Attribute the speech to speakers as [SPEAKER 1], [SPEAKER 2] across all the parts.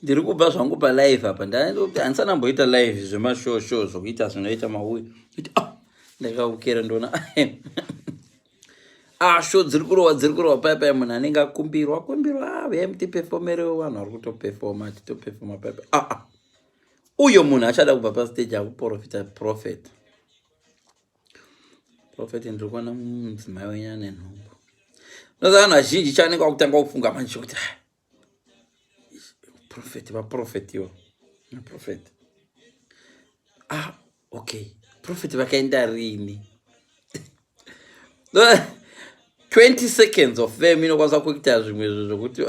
[SPEAKER 1] Ndiri kubva zvangu palive apa, handisana mboita live zvemashow show zvokuita zvinoita mauyo. Kuti ah, ndakaukera ndoona ah, show dziri kurohwa, dziri kurohwa paya paya, munhu anenge akumbirwa akumbirwa, ah, uyai mutipefomere, vanhu vari kutopefoma, achitopefoma paya paya. Ah, ah. Uyo munhu achada kubva pastage akuprofita prophet. Prophet, ndiri kuona mudzimai wenyu ane nhumbu. Unoziva vanhu vazhinji chavanenge vakutanga kufunga manje kuti ah, prophet, vaprofetiwa naprofet. Ah, okay, prophet vakaenda rini? 20 seconds of fame inokwanisa kuita zvimwe zvo zvokuti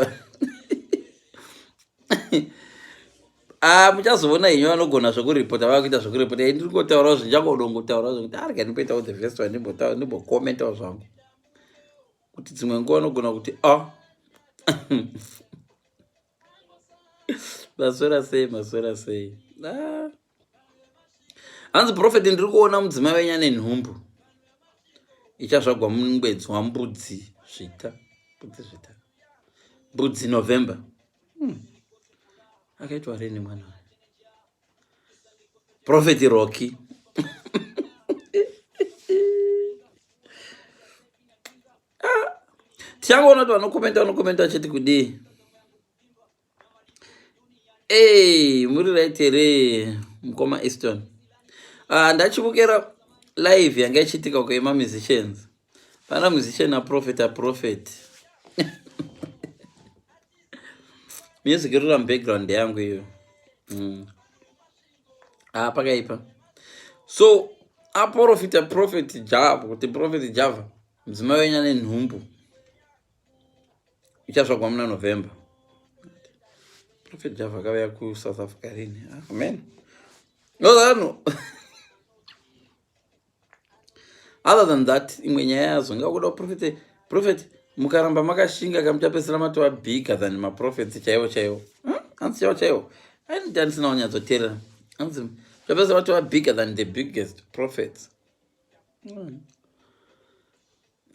[SPEAKER 1] ah, muchazoona henyu vanogona zvekuripota, vakuita zvekuripota. Ndiri kungotaurawo zvinjangodongotaurawo zvekuti arga ndimboitawo the first one, ndimbokomentawo zvangu kuti dzimwe nguva anogona kuti ah, maswera sei, maswera sei. Ah. Hanzi prophet, ndiri kuona mudzimai wenyu ane nhumbu ichazvagwa mumwedzi waMbudzi Zvita, Mbudzi Zvita, Mbudzi, November. Akaitwa rini mwana? Prophet Rocky. Ah, tichangoona kuti vanokomenta, vanokomenta vachiti kudii. Hey, muri right here mukoma Easton? Ah, ndachivukera live yanga ichiitika kuema musicians. Pana musician aprofet, aprofet. Music irira mubackground yangu iyo. Ah, pakaipa. So aprofita Prophet Java kuti, Prophet Java, mudzimai wenyu ane nhumbu ichazvagwa muna November. Prophet Java akauya kuSouth Africa rini? Amen. No, other than that, imwe nyaya yazo ngakuda prophet, prophet, mukaramba makashinga kamuchapedzisira matova bigger than maprophets chaivo chaivo. Hanzi chaivo chaivo, ainiti andisina kunyatsoteerera. Hanzi muchapedzisira matova bigger than the biggest prophets.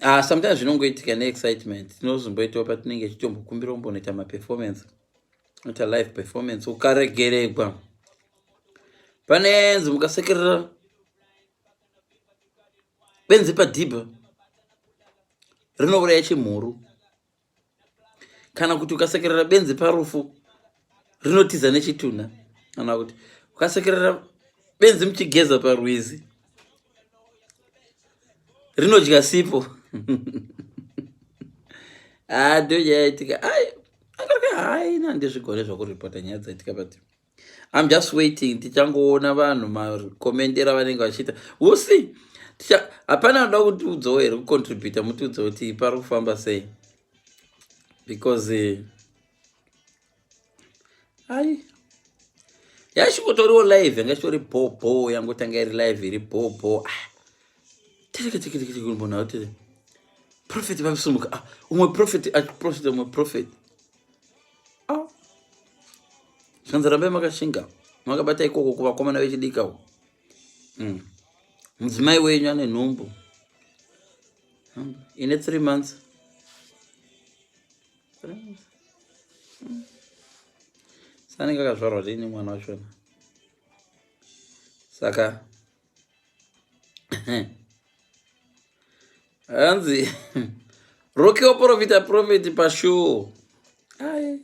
[SPEAKER 1] Ah, sometimes zvinongoitika neexcitement. Tinozomboitawo patinenge chitombokumbira kumbonoita maperformance, noita live performance, ukaregeregwa pane nzi mukasekerera benzi padhibha rinouraya chimhuru, kana kuti ukasekerera benzi parufu rinotiza nechitunha, kana kuti ukasekerera benzi muchigeza parwizi rinodya sipo. Ah, ndo yaitika. Ai, hai, nandizvigone zvakuripota nyaya dzaitika, but I'm just waiting. Tichangoona vanhu makomendera vanenge vachiita. We'll see. Hapana anoda kutiudzawo here, kucontributa, mutiudza kuti pari kufamba sei, because ai, yachingotoriwo live, yanga ichitori bho, yangotanga iri live iri bho. Ah, tereketeketekembona kuti prophet vavisumuka. Ah, umwe prophet achiprofita umwe prophet. Ah, zvanzi rambai makashinga makabata ikoko kuvakomana vechidiki avo. Mudzimai wenyu ane nhumbu ine 3 months. 3 months. Sanenge akazvarwa rini mwana wachona? Saka hanzi Roki waprofita prophet pashow. Ai,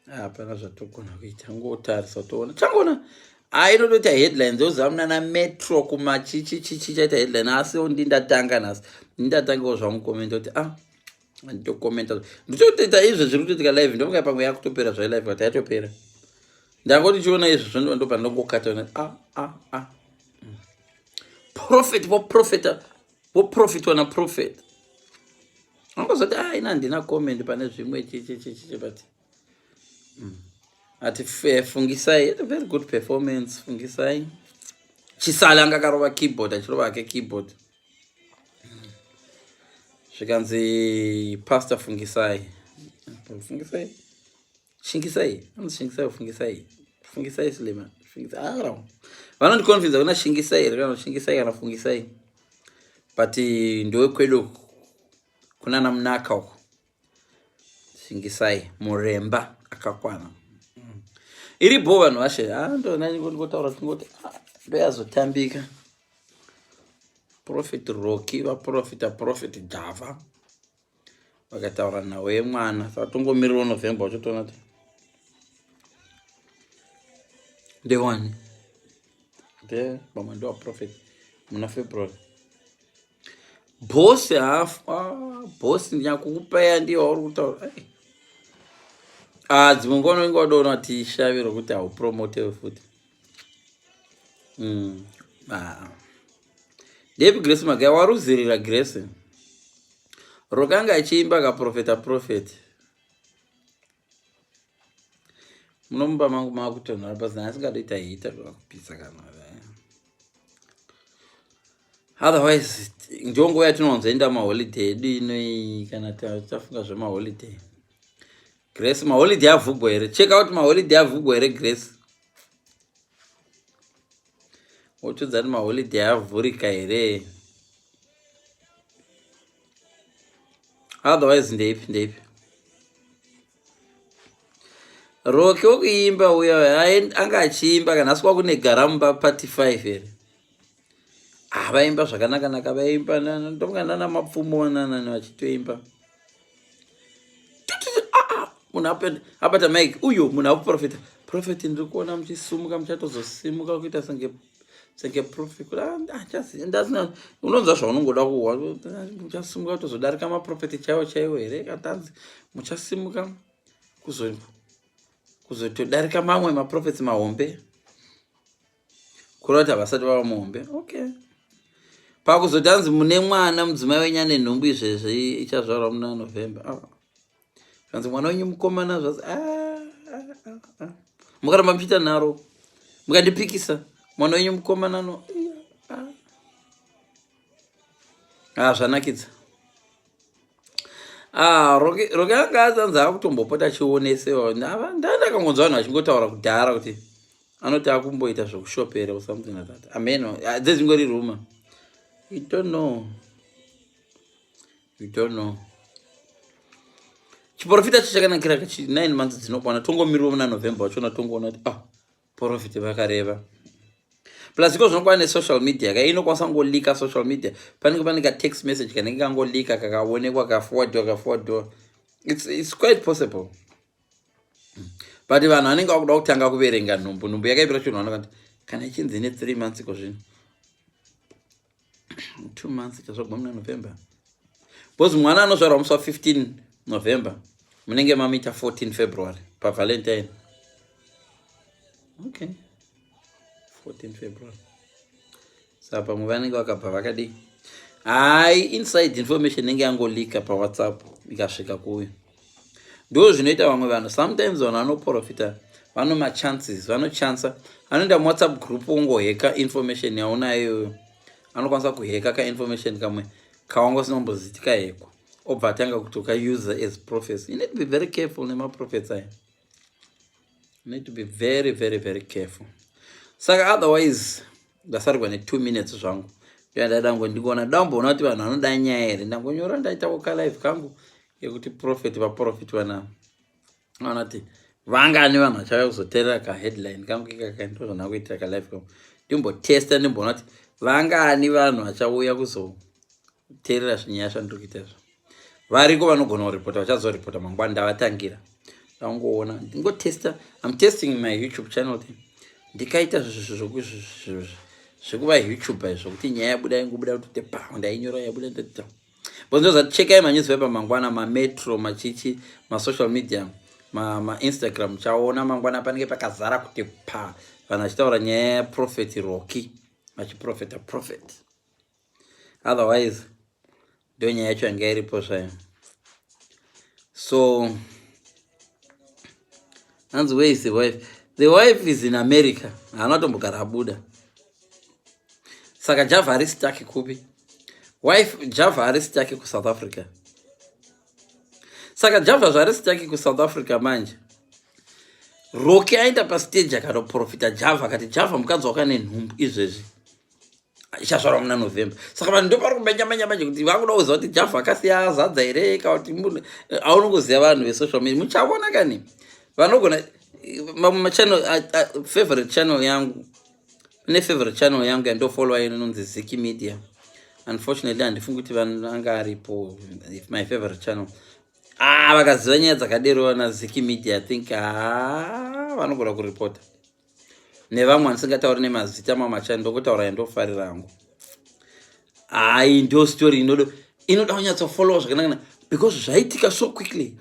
[SPEAKER 1] hapana zvatogona kuita, ngotarisa toona changoona. Ai, inotoita headlines oziva munana Metro kumachichichichi chaita headline. Asi ndindatanga nhasi, ndindatangawo zvangu komenta kuti ah, nditokomenta, nditotoita izvo zviri kutoitika live. Ndofunga pamwe yakutopera zvayo live, kuti yatopera. Ndangoti chiona izvo zvo, ndobva ndongokata. Ah, ah, ah, prophet voprofeta, voprofitwa naprophet. Angozoti ah, ina handina comment pane zvimwe chichichichi, but Ati Fungisai, a very good performance. Fungisai Chisale anga akarova keyboard, achirova hake keyboard. Zvikanzi Pastor Fungisai, Fungisai, Shingisai, anzi Shingisai, Fungisai, Fungisai Silema, Fungisai. Ah, vanondiconvinza kuna Shingisai here kana Shingisai kana Fungisai, but ndowekwedu kunana Munaka uko. Shingisai Muremba. Akakwana. Iri bho vanhu vashe. Ah, ndonangotaura tingoti ah, ndoyazotambika. Prophet Rocky vaprofita Prophet Java vakataura nhau yemwana saka tongomirirawo November wachotoona kuti ndewani nde vamwe ndewaprofet muna February. Boss hafu ah, boss nyakukupeya ndiye wauri kutaura. Ah, dzimwe nguva unenge wadoona kuti ishavi rokuti haupromotewe futi. Ah. Ndepi Grace Magaya waruzirira Grace. Rokanga achiimba akaprofeta prophet. Munomba mangu makutonhora pasina asingadoita hita kupisa kana. Otherwise ndiyo nguva yatinowanzoenda maholiday edu ino kana tafunga zvemaholiday. Grace maholiday avhugwa here? Check out maholiday avhugwa here Grace? Wotiudza kuti maholiday avhurika here? Otherwise ndeipi ndeipi? Roki wokuimba uya anga achiimba kana asi kwakune garamba party 5 here? Ah, vaimba zvakanaka naka vaimba ndofunga nana mapfumo nana vachitoimba. Munhu abata mic uyo munhu akuprofita prophet ndiri kuona muchisumuka muchatozosimuka kuita senge senge prophet ndasina unonzwa zvaunongoda kuhwa muchasimuka kutozodarika maprofeti chaiwo chaiwo here katanzi muchasimuka kuzotodarika mamwe maprofeti mahombe kureva kuti havasati vava muhombe. Okay, pakuzoti anzi mune mwana mudzimai wenyu ane nhumbu izvezvi ichazvarwa muna November. Kanzi mwana wenyu mukomana zvazi mukaramba muchiita nharo mukandipikisa mwana wenyu mukomana no zvanakidza. Roki anga azanzi akutombopota achionesewa. Ndandakangonzwa vanhu vachingotaura kudhara kuti anoti akumboita zvekushopera or something like that. Ameno dzezingori rumor. You don't know. You don't know. Chiprofita cho chakanakira kachi 9 months dzinokwana tongomirwa muna November wachona tongoona kuti profit vakareva. Plus iko zvinokwana nesocial media ka inokwanisa kungolika social media. Panenge pane ka text message kanenge kangolika kakaonekwa kaforwardwa kaforwardwa. It's quite possible. But vanhu vanenge vakuda kutanga kuverenga nhumbu. Nhumbu yakaipira chinhu vanokati kana ichinzi ine 3 months iko zvino. 2 months ichazvagwa muna November. Because mwana anozvarwa musi wa 15 November. Munenge mamuita 14 February pa Valentine. Okay. 14 February. Saka pamwe vanenge vakabva vakadii? Hai, inside information inenge yangolika pa WhatsApp ikasvika kuuyu. Ndo zvinoita vamwe vanhu. Sometimes vanhu vanoprofita vano machances, vanochansa. Anoenda muWhatsApp group ongoheka information yaunayo iyoyo. Anokwanisa kuheka ka information kamwe kawanga usina kumboziti kahekwa. Obva atanga kuti uka-use as prophecy. You need to be very careful nemaprophets aya. You need to be very, very, very careful. Saka otherwise ndasarigwa ne 2 minutes zvangu. Ndoyandada ndingoona ndamboona kuti vanhu vanoda nyaya here. Ndangonyora ndaitawo ka live kangu yekuti prophet vaprofit vana vanoti vangani vanhu vachauya kuzoteerera ka headline kangu ikaka ndozvana kuitira ka live kangu. Ndimbotesta ndimboona kuti vangani vanhu vachauya kuzoteerera zvinyaya zvandiri kuita izvo. Variko vanogona kuripota vachazoripota mangwana ndavatangira. Ndangoona ndingotesta. I'm testing my YouTube channel thing. Ndikaita zvekuva YouTuber izvo kuti nyaya yabuda ingobuda kuti pa ndainyora yabuda ndati. Bonzo zati chekai ma newspaper mangwana ma metro machichi ma social media ma Instagram chaona mangwana panenge pakazara kuti pa vanhu vachitaura nyaya ya Prophet Rocky vachiprofeta prophet. Otherwise ndio nyaya yacho yanga iripo zvayo. So hanzi where is the wife? The wife is in America. Haana tombogara abuda. Saka Java ari stuck kupi? Wife Java ari stuck ku South Africa. Saka Java zvari stuck ku South Africa manje. Rocky aenda pa stage akanoprofita Java akati Java mukadzi wako ane nhumbu izvezvi. Ichazvarwa muna November. Saka vanhu ndovari kumenya menya manje kuti vakuda kuziva kuti Java akasiya azadza here kana kuti aunongoziva vanhu vesocial media muchaona kani. Vanogona mamwe machannel, favorite channel yangu, ne favorite channel yangu yandofollowa inonzi Ziki Media. Unfortunately handifungi kuti vanhu anga aripo. If my favorite channel, ah, vakaziva nyaya dzakadero naZiki Media, I think, ah, vanogona kuripota nevamwe vandisingatauri nemazita. Mamachannel ndokotaura yandofarira hangu. Hai, ndo story inoda kunyatsofollowa zvakanaka because zvaitika so quickly.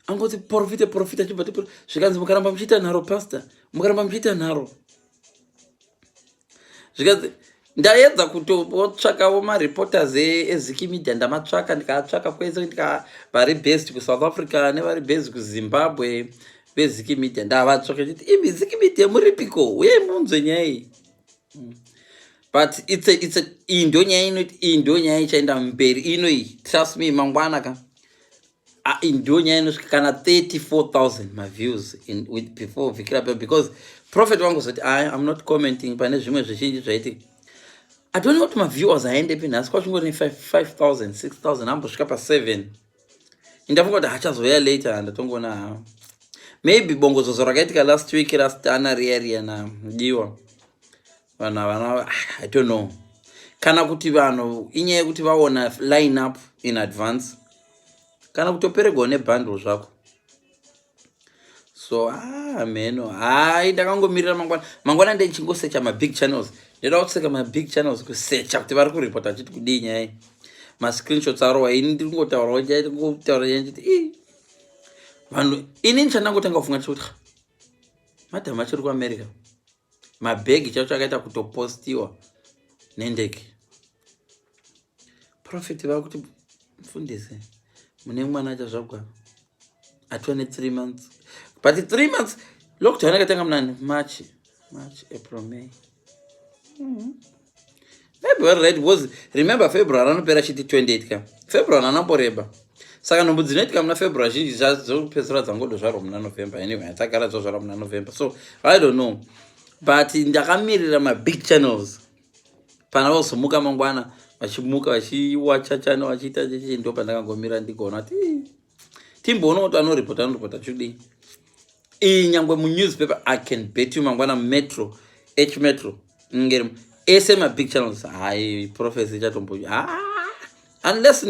[SPEAKER 1] Angoti profita profita, chibva zvikanzi, "Mukaramba muchiita nharo, pastor, mukaramba muchiita nharo." Zvikanzi ndaedza kutotsvakawo mareporters eZiki Media, ndamatsvaka, ndikaatsvaka kwese, vari based kuSouth Africa nevari based kuZimbabwe veZiki Media. Ndavatsvaka chiti, "Imi Ziki Media, muripiko? Uye munzwe nyaya iyi." But it's a iyi ndo nyaya inoti, iyi ndo nyaya ichaenda mberi ino iyi. Trust me, mangwana ka, iyi ndo nyaya inosvika kana 34,000 maviews with before vhiki rapera, because prophet wangu zoti, "I am not commenting pane zvimwe zvizhinji zvaitika." I don't know kuti maviewers aendepi nhasi, kwachingori ne5000, 6000, ambosvika pa7. Indafunga kuti hachazoya later, ndatongoona ha, maybe bongozozo rakaitika last week rastana riya riya nadiwa vanhu havana. I don't know kana kuti vanhu inyaya yekuti vaona line up in advance kana kutoperegwawo nebundle zvako. So, ah, mheno. Hai, ndakangomirira mangwana. Mangwana ndichingosecha mabig channels, ndoda kuseka mabig channels, kusecha kuti vari kuripota achiti kudii nyaya. Mascreenshots arowa, ini ndiri kungotaurawo, ngotaura nyaya nditi i vanhu. Inini chandangotanga kufunga chekuti madhamu achiri kuAmerica, mabhegi chacho akaita kutopostiwa nendege. Prophet vakuti, "Mufundisi, mune mwana achazvagwa atova ne3 months." But 3 months, lockdown yakatanga munani? March, April, May. Maybe very right, because remember February anopera chiti 28 ka. February anamboreba, saka nhumbu dzinoitika muna February zhinji dzopedzisira dzangodozvarwa muna November. Anyway, dzagara dzozvarwa muna November, so I don't know. But ndakamirira mabig channels pana vazomuka mangwana, vachimuka vachiwacha channel, vachiita chichi. Ndo pandakangomira ndigoona kuti timboona kuti anoripota chudii. Iyi nyangwe munewspaper, I can bet you mangwana Metro, H Metro, ngeri ese mabig channels. Hai, prophecy ichatombo, ah, unless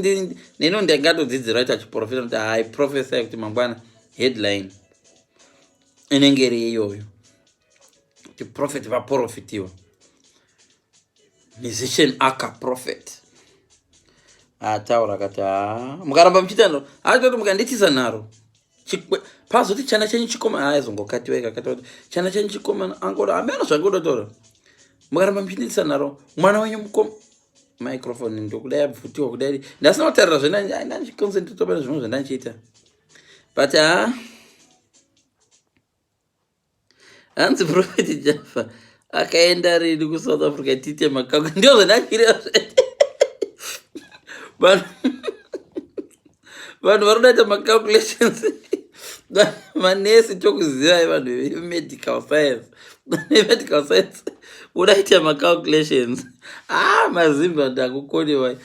[SPEAKER 1] neno ndingatodzidzira kuti achiprofita kuti hai, prophecy kuti mangwana headline inenge iri iyoyo, kuti prophet vaprofitiwa, musician aka prophet ataura akati, ha, mukaramba muchiita nharo, atoti mukanditisa nharo, pazoti chana chenyu chikomana aizongokatiwa ikakatiwa, chana chenyu chikomana angoda ameno zvangodotora, mukaramba muchinditisa nharo, mwana wenyu mukoma. Microphone ndokudai abvutiwa kudai, ndasina kutarira zvendandichiconcentrate pane zvimwe zvandandichiita. But ha, hanzi Prophet Java akaenda rini kuSouth Africa? Tiite makako, ndio zvandachireva. Vanhu vari kudaita macalculations, manesi tokuzivai, vanhu vemedical science, nemedical science udaita macalculations. Ah, mazimba ndakukoniwai.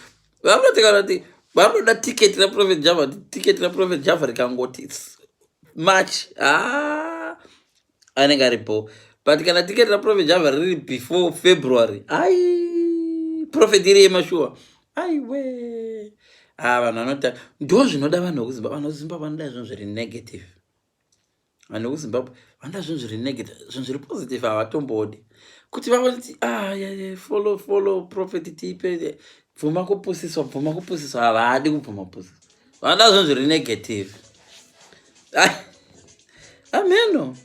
[SPEAKER 1] Vanotekana kuti vanoda tiketi raProphet Java. Tiketi raProphet Java rikangoti March, ah, anenge aripo. But kana tiketi raProphet Java riri before February, ai, prophet iri yemashuwa, aiwe. Ah, vanhu vanota ndo zvinoda vanhu vekuZimbabwe. Vanhu vekuZimbabwe vanoda zvinhu zviri negative. Vanhu vekuZimbabwe vanoda zvinhu zviri negative, zvinhu zviri positive havatombodi kuti vavanoti, ah, yeah, follow, follow prophet, tipe, bvuma kupusiswa, bvuma kupusiswa. Havadi kubvuma kupusiswa, vanoda zvinhu zviri negative. Ameno.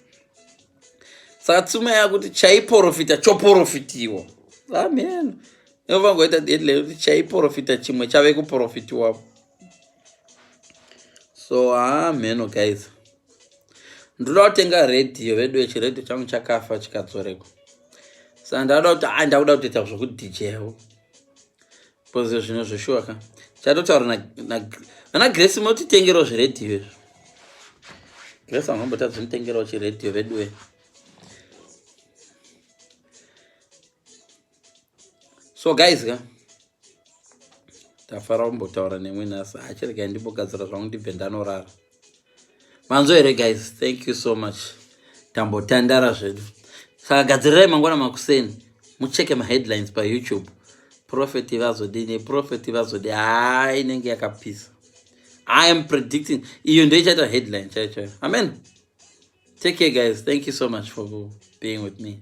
[SPEAKER 1] Saka tsuma yakuti chaiprofita choprofitiwa, ameno, inovangoita deadline kuti chaiprofita chimwe chave kuprofitiwa. So ameno guys, ndoda kutenga redhiyo vedu. Chiredhiyo changu chakafa chikadzorekwa, saka ndauda kuti, a, ndakuda kutoita zvokudhijawo because zvino zveshuwa ka chatotaura vana Grace, motitengerawo zviredhiyo izvo. Grace angambotadza mutengerawo chiredhiyo veduwe. So guys ka, tafara kumbotaura nemwe nhasi. Achiregai ndimbogadzira zvangu, ndibve ndanorara. Manzwa here, guys? Thank you so much. Tambotandara zvedu. Saka gadzirirai mangwana makuseni, mucheke maheadlines paYouTube. Prophet vazodini? Prophet vazodi? Hai, inenge yakapisa. I am predicting iyo ndo ichaita headline chaiyo chaiyo. Amen. Take care, guys. Thank you so much for being with me.